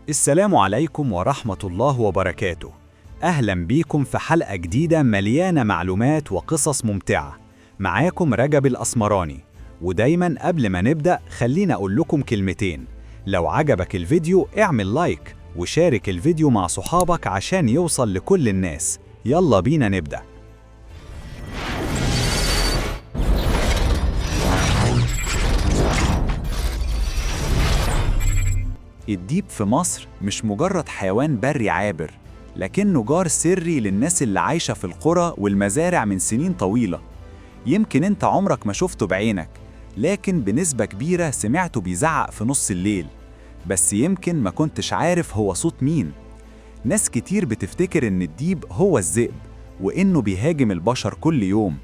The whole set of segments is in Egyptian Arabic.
السلام عليكم ورحمة الله وبركاته. أهلا بيكم في حلقة جديدة مليانة معلومات وقصص ممتعة. معاكم رجب الأسمراني. ودايما قبل ما نبدأ خلينا أقول لكم كلمتين. لو عجبك الفيديو اعمل لايك وشارك الفيديو مع صحابك عشان يوصل لكل الناس. يلا بينا نبدأ. الديب في مصر مش مجرد حيوان بري عابر، لكنه جار سري للناس اللي عايشة في القرى والمزارع من سنين طويلة. يمكن انت عمرك ما شفته بعينك، لكن بنسبة كبيرة سمعته بيزعق في نص الليل، بس يمكن ما كنتش عارف هو صوت مين. ناس كتير بتفتكر إن الديب هو الذئب وإنه بيهاجم البشر كل يوم،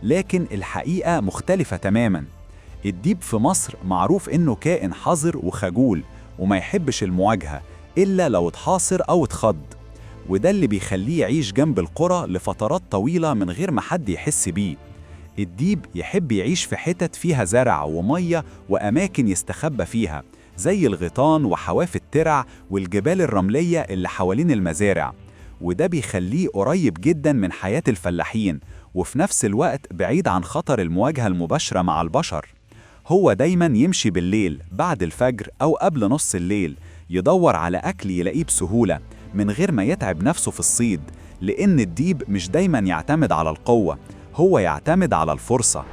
لكن الحقيقة مختلفة تماماً. الديب في مصر معروف إنه كائن حذر وخجول وما يحبش المواجهة إلا لو اتحاصر أو اتخض، وده اللي بيخليه يعيش جنب القرى لفترات طويلة من غير ما حد يحس بيه. الديب يحب يعيش في حتت فيها زرع ومية وأماكن يستخبى فيها، زي الغيطان وحواف الترع والجبال الرملية اللي حوالين المزارع، وده بيخليه قريب جدا من حياة الفلاحين، وفي نفس الوقت بعيد عن خطر المواجهة المباشرة مع البشر. هو دايما يمشي بالليل بعد الفجر أو قبل نص الليل، يدور على أكل يلاقيه بسهولة من غير ما يتعب نفسه في الصيد، لأن الديب مش دايما يعتمد على القوة، هو يعتمد على الفرصة.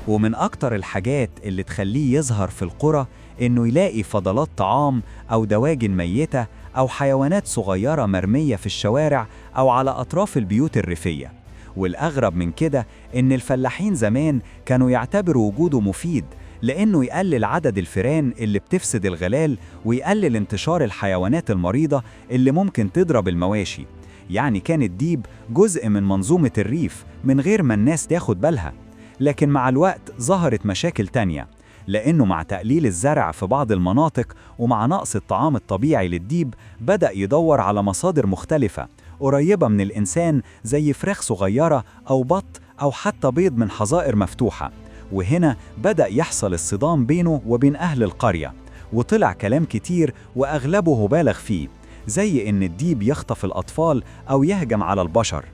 ومن أكتر الحاجات اللي تخليه يظهر في القرى إنه يلاقي فضلات طعام أو دواجن ميتة أو حيوانات صغيرة مرمية في الشوارع أو على أطراف البيوت الريفية. والأغرب من كده إن الفلاحين زمان كانوا يعتبروا وجوده مفيد، لأنه يقلل عدد الفئران اللي بتفسد الغلال ويقلل انتشار الحيوانات المريضة اللي ممكن تضرب المواشي. يعني كان الديب جزء من منظومة الريف من غير ما الناس تاخد بالها. لكن مع الوقت ظهرت مشاكل تانية، لأنه مع تقليل الزرع في بعض المناطق ومع نقص الطعام الطبيعي للديب بدأ يدور على مصادر مختلفة قريبة من الإنسان، زي فراخ صغيرة أو بط أو حتى بيض من حظائر مفتوحة. وهنا بدأ يحصل الصدام بينه وبين أهل القرية، وطلع كلام كتير وأغلبه بالغ فيه، زي إن الديب يخطف الأطفال أو يهجم على البشر،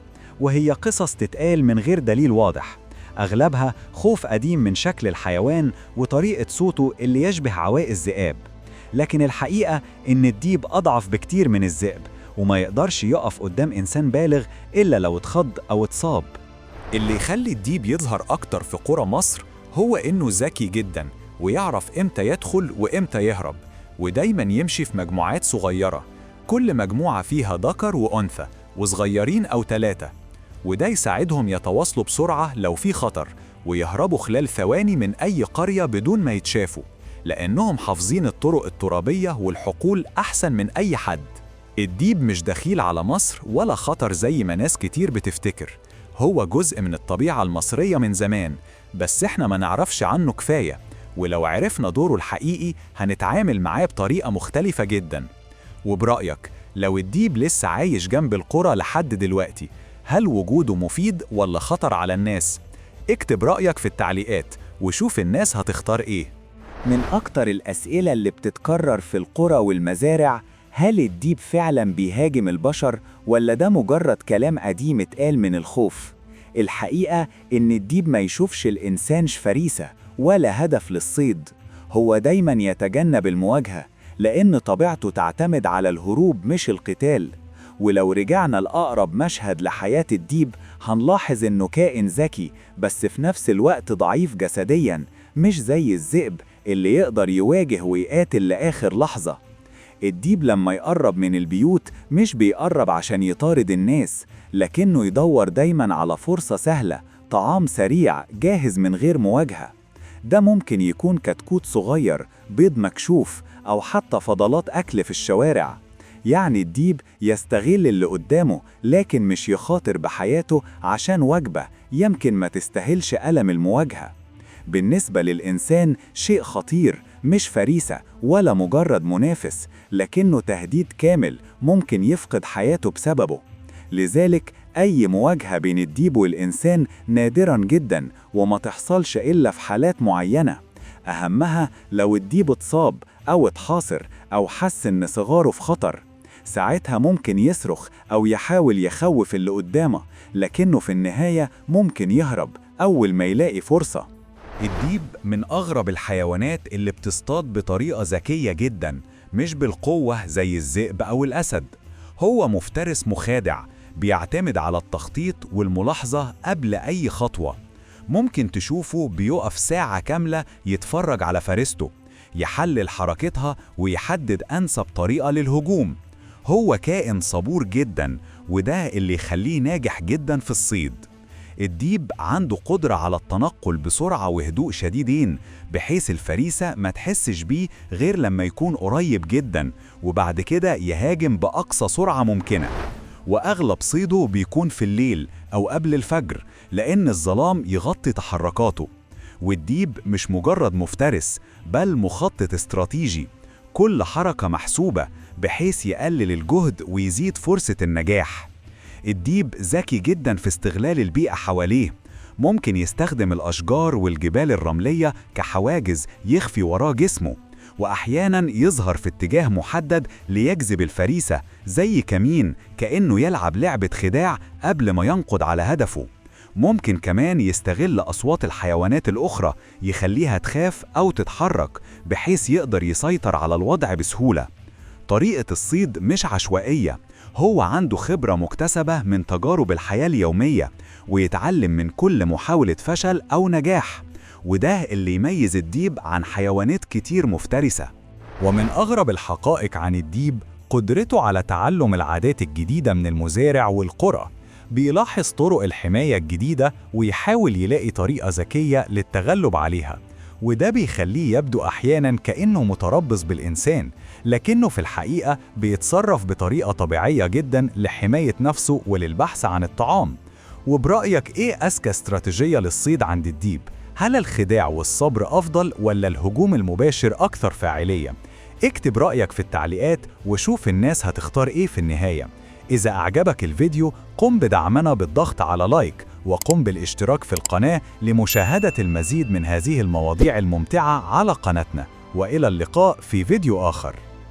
وهي قصص تتقال من غير دليل واضح، أغلبها خوف قديم من شكل الحيوان وطريقة صوته اللي يشبه عواء الذئاب. لكن الحقيقة إن الديب أضعف بكتير من الذئب، وما يقدرش يقف قدام إنسان بالغ إلا لو اتخض أو اتصاب. اللي يخلي الديب يظهر أكتر في قرى مصر هو إنه ذكي جدا ويعرف إمتى يدخل وإمتى يهرب، ودايما يمشي في مجموعات صغيرة، كل مجموعة فيها ذكر وأنثى وصغيرين أو 3، وده يساعدهم يتواصلوا بسرعة لو في خطر ويهربوا خلال ثواني من أي قرية بدون ما يتشافوا، لأنهم حافظين الطرق الترابية والحقول أحسن من أي حد. الديب مش دخيل على مصر ولا خطر زي ما ناس كتير بتفتكر، هو جزء من الطبيعة المصرية من زمان، بس احنا ما نعرفش عنه كفاية، ولو عرفنا دوره الحقيقي هنتعامل معاه بطريقة مختلفة جدا. وبرأيك لو الديب لسه عايش جنب القرى لحد دلوقتي، هل وجوده مفيد ولا خطر على الناس؟ اكتب رأيك في التعليقات وشوف الناس هتختار ايه. من أكتر الأسئلة اللي بتتكرر في القرى والمزارع، هل الديب فعلاً بيهاجم البشر ولا ده مجرد كلام قديم اتقال من الخوف؟ الحقيقة إن الديب ما يشوفش الإنسان فريسة ولا هدف للصيد، هو دايماً يتجنب المواجهة لأن طبيعته تعتمد على الهروب مش القتال. ولو رجعنا لأقرب مشهد لحياة الديب هنلاحظ إنه كائن ذكي بس في نفس الوقت ضعيف جسدياً، مش زي الذئب اللي يقدر يواجه ويقاتل لآخر لحظة. الديب لما يقرب من البيوت مش بيقرب عشان يطارد الناس، لكنه يدور دايما على فرصة سهلة، طعام سريع جاهز من غير مواجهة. ده ممكن يكون كتكوت صغير، بيض مكشوف، أو حتى فضلات أكل في الشوارع. يعني الديب يستغل اللي قدامه، لكن مش يخاطر بحياته عشان وجبة يمكن ما تستاهلش ألم المواجهة. بالنسبة للإنسان شيء خطير، مش فريسة ولا مجرد منافس، لكنه تهديد كامل ممكن يفقد حياته بسببه. لذلك أي مواجهة بين الديب والإنسان نادراً جداً وما تحصلش إلا في حالات معينة. أهمها لو الديب اتصاب أو اتحاصر أو حس إن صغاره في خطر، ساعتها ممكن يصرخ أو يحاول يخوف اللي قدامه، لكنه في النهاية ممكن يهرب أول ما يلاقي فرصة. الديب من أغرب الحيوانات اللي بتصطاد بطريقة ذكية جدا، مش بالقوة زي الذئب أو الأسد. هو مفترس مخادع، بيعتمد على التخطيط والملاحظة قبل أي خطوة. ممكن تشوفه بيقف ساعة كاملة يتفرج على فريسته، يحلل حركتها ويحدد أنسب طريقة للهجوم. هو كائن صبور جدا، وده اللي يخليه ناجح جدا في الصيد. الديب عنده قدرة على التنقل بسرعة وهدوء شديدين، بحيث الفريسة ما تحسش بيه غير لما يكون قريب جدا، وبعد كده يهاجم بأقصى سرعة ممكنة. وأغلب صيده بيكون في الليل أو قبل الفجر، لأن الظلام يغطي تحركاته. والديب مش مجرد مفترس، بل مخطط استراتيجي، كل حركة محسوبة بحيث يقلل الجهد ويزيد فرصة النجاح. الديب ذكي جدا في استغلال البيئة حواليه، ممكن يستخدم الأشجار والجبال الرملية كحواجز يخفي وراه جسمه، وأحيانا يظهر في اتجاه محدد ليجذب الفريسة زي كمين، كأنه يلعب لعبة خداع قبل ما ينقض على هدفه. ممكن كمان يستغل أصوات الحيوانات الأخرى يخليها تخاف أو تتحرك، بحيث يقدر يسيطر على الوضع بسهولة. طريقة الصيد مش عشوائية، هو عنده خبرة مكتسبة من تجارب الحياة اليومية، ويتعلم من كل محاولة فشل أو نجاح، وده اللي يميز الديب عن حيوانات كتير مفترسة. ومن أغرب الحقائق عن الديب قدرته على تعلم العادات الجديدة من المزارع والقرى. بيلاحظ طرق الحماية الجديدة ويحاول يلاقي طريقة ذكية للتغلب عليها، وده بيخليه يبدو أحياناً كأنه متربص بالإنسان، لكنه في الحقيقة بيتصرف بطريقة طبيعية جداً لحماية نفسه وللبحث عن الطعام. وبرأيك إيه أذكى استراتيجية للصيد عند الديب؟ هل الخداع والصبر أفضل ولا الهجوم المباشر أكثر فاعلية؟ اكتب رأيك في التعليقات وشوف الناس هتختار إيه في النهاية. إذا أعجبك الفيديو قم بدعمنا بالضغط على لايك، وقم بالاشتراك في القناة لمشاهدة المزيد من هذه المواضيع الممتعة على قناتنا. وإلى اللقاء في فيديو آخر.